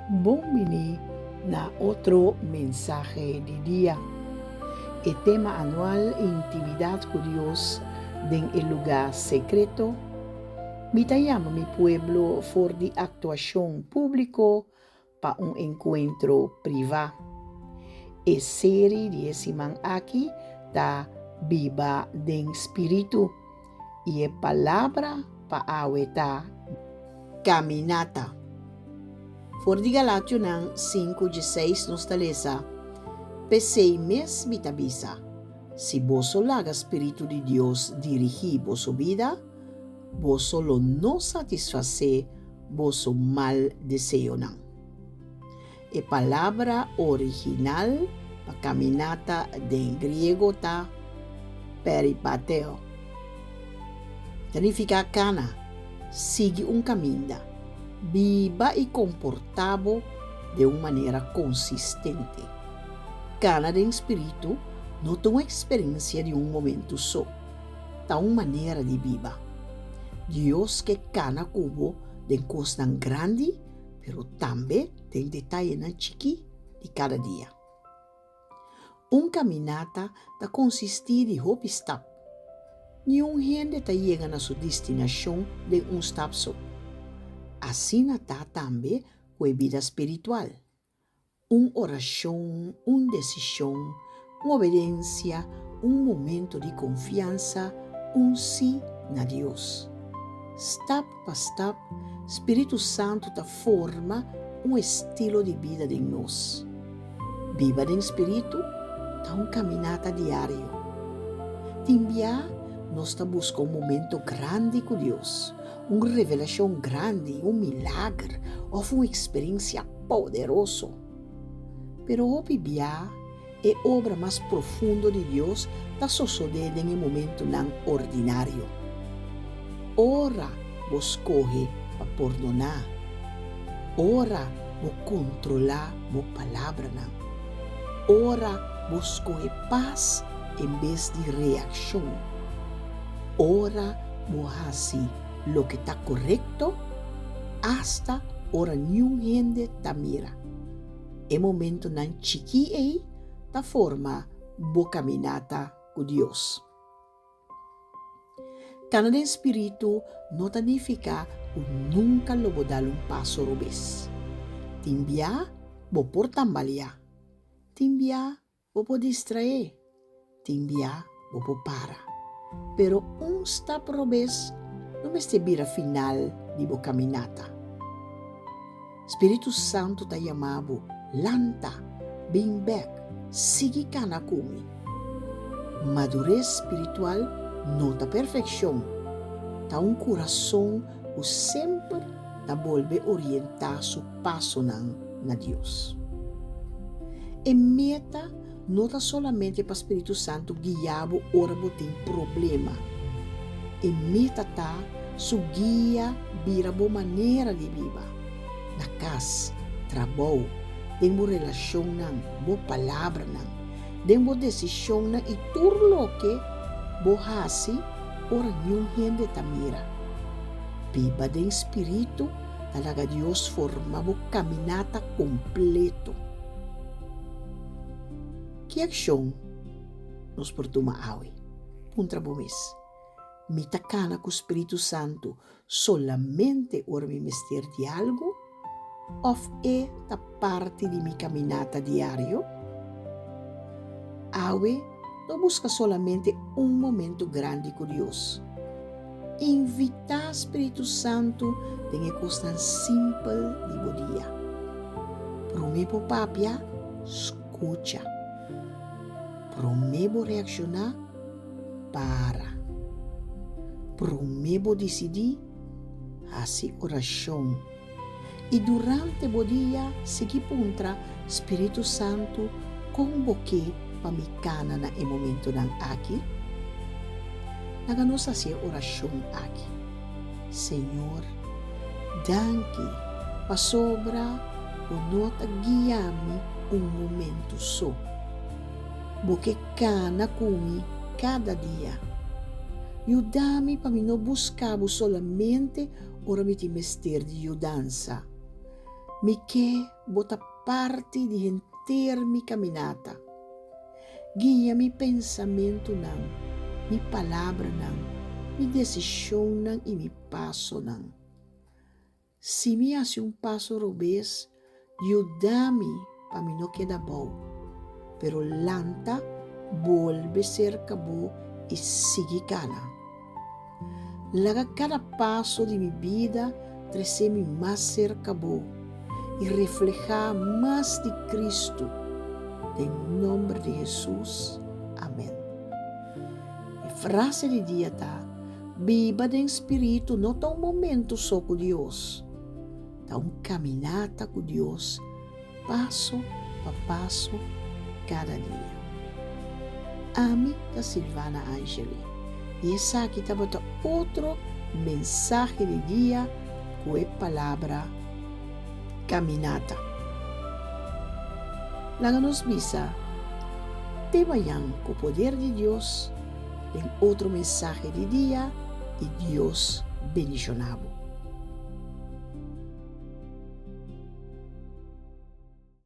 Bon bini na otro mensahe di dia. E tema anual Intimidat ku Dios den e lugá sekreto, Mi ta yama mi pueblo for di aktuashon públiko pa un enkuentro privá. E seri di e siman aki ta Biba den Spiritu i e palabra pa awe ta Kaminata. For di Galationan 5:16 nos ta lesa, P'esei mes mi ta bisa, si boso laga spiritu di Dios dirigí boso bida, boso lo no satisfasé boso mal deseonan. E palabra original pa kaminata den griego ta peripateo. E ta nifiká kana, sigui un kaminda, biba i komportá bo den un manera konsistente. Kana den spiritu no ta un eksperensia di un momentu so, ta un manera di biba. Dios ke kana ku bo den kosnan grandi pero tambe den detayenan chikí di kada dia. Un kaminata ta konsistí di hopi stap. Niun hende ta yega na su destinashon den un stap so. Asina ta tambe ku e bida spiritual. Un orashon, un desishon, un obedensia, un momento di konfiansa, un sí na Dios. Stap pa stap, Spiritu Santu ta forma un estilo di bida den nos. Biba den Spiritu ta un kaminata diario. Tin bia nos ta buska un momento grandi ku Dios, un revelashon grandi, un milager òf un eksperensia poderoso. Pero hopi bia e obra mas profundo di Dios ta sosodé den e momentunan ordinario. Ora bo skohe pa pordoná. Ora bo kontrolá bo palabranan. Ora bo skohe pas en bes di reakshon. Ora bo hasi loke ta korekto, asta ora niun hende ta mira. E momentonan chikí ei ta forma bo kaminata ku Dios. Kana den spiritu no ta nifiká ku nunka lo bo dal un paso robes. Tin bia bo por tambaleá. Tin bia Bo por distraé, tin bia bo por para, pero un stap robes no mester bira final di bo kaminata. Spiritu Santu ta yama bo, Lanta, bin bek, sigui kana ku mi. Madures spiritual no ta perfekshon, ta un kurason ku semper ta bolbe orientá su pasonan na Dios. E meta no ta solamente pa Spiritu Santu guia bo ora bo tin problema. E meta ta su guia bira bo manera di biba, na kas, trabou, den bo relashonnan, bo palabranan, den bo desishonnan i tur loke bo hasi ora niun hende ta mira. Biba den Spiritu ta laga Dios forma bo kaminata kompleto. Ki akshon nos por tuma awe? Puntra bo mes, Mi ta kana ku spiritu santu solamente ora mi mester di algu òf e ta parti di mi kaminata diario? Awe no buska solamente un momentu grandi ku Dios. Invitá Spiritu Santu den e kosnan simpel di bo dia. Promé bo papia, skucha. Promé bo reakshoná, para. Promé bo disidí, hasi orashon. I durante bo dia sigui puntra Spiritu Santu kon bo ke pa mi kana na e momentonan aki? Laga nos hasi e orashon aki, Señor, danki pasobra bo no ta guia mi un momentu so. Bo ke kana ku mi kada dia. Yuda mi pa mi no buska bo solamente Ora mi tin mester di yudansa. Mi ke bo ta parti di henter mi kaminata. Guia mi pensamentunan, mi palabranan, mi desishonnan i mi pasonan. Si mi hasi un paso robes, yuda mi pa mi no keda abou, pero lanta, bolbe serka bo i sigui kana. Laga kada paso di mi bida trese mi mas serka bo i reflehá mas di Kristu. Den nomber di Hesus, amen. E frase di dia ta, Biba den spiritu no ta un momento so ku Dios, ta un kaminata ku Dios paso pa paso kada dia. Ami ta Silvana Angeli i esaki tabata otro mensahe di dia ku e palabra kaminata. Laga nos bisa te mañan ku poder di Dios. Den otro mensahe di dia y Dios bendiciona bo.